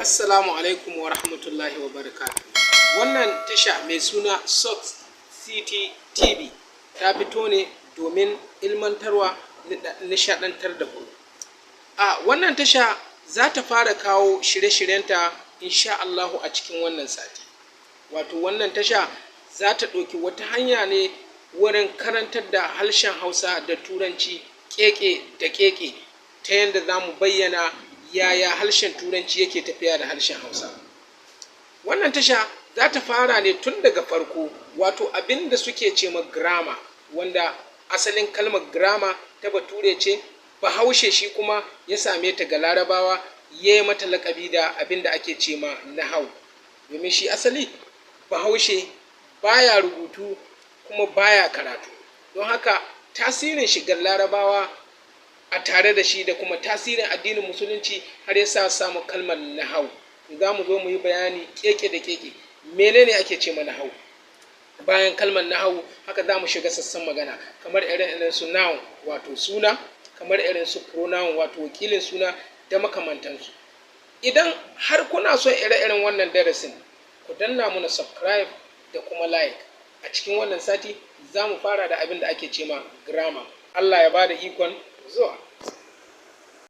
Assalamu alaikum wa rahmatullahi wa barakatuh. Wannan tasha mai suna Soft City TV ta fito ne domin ilmantarwa, nishaɗantar da ku. A wannan tasha za ta fara kawo shirye-shiryenta insha Allahu a cikin wannan sati. Wato wannan tasha za ta ɗauki wata hanya ne wurin karantar da harshen Hausa da Turanci keke da keke, ta yadda za mu bayyana yaya harshen Turanci yake tafiya da harshen Hausa. Wannan tasha za ta fara ne tun daga farko, wato abin da suke ce ma grammar, wanda asalin kalmar grammar ta Bature ce, Bahaushe shi kuma ya same ta ga Larabawa, ya yi mata laƙabi da abin da ake ce ma nahau. Domin shi asali Bahaushe baya rubutu kuma baya karatu. Don haka tasirin shigar Larabawa a tare da shi da kuma tasirin addinin Musulunci har ya sa samu kalmar nahau. Za mu zo mu yi bayani keke da keke menene ake ce ma nahau. Bayan kalmar nahau, haka za mu shiga sassan magana kamar irin su noun, wato suna, kamar irin su pronoun, wato wakilin suna, da makamantansu. Idan har kuna son ire-iren wannan darasin, ku danna muna subscribe da kuma like. A cikin wannan sati za mu fara da abin da ake ce ma grammar. Allah ya ba da ikon zuwa.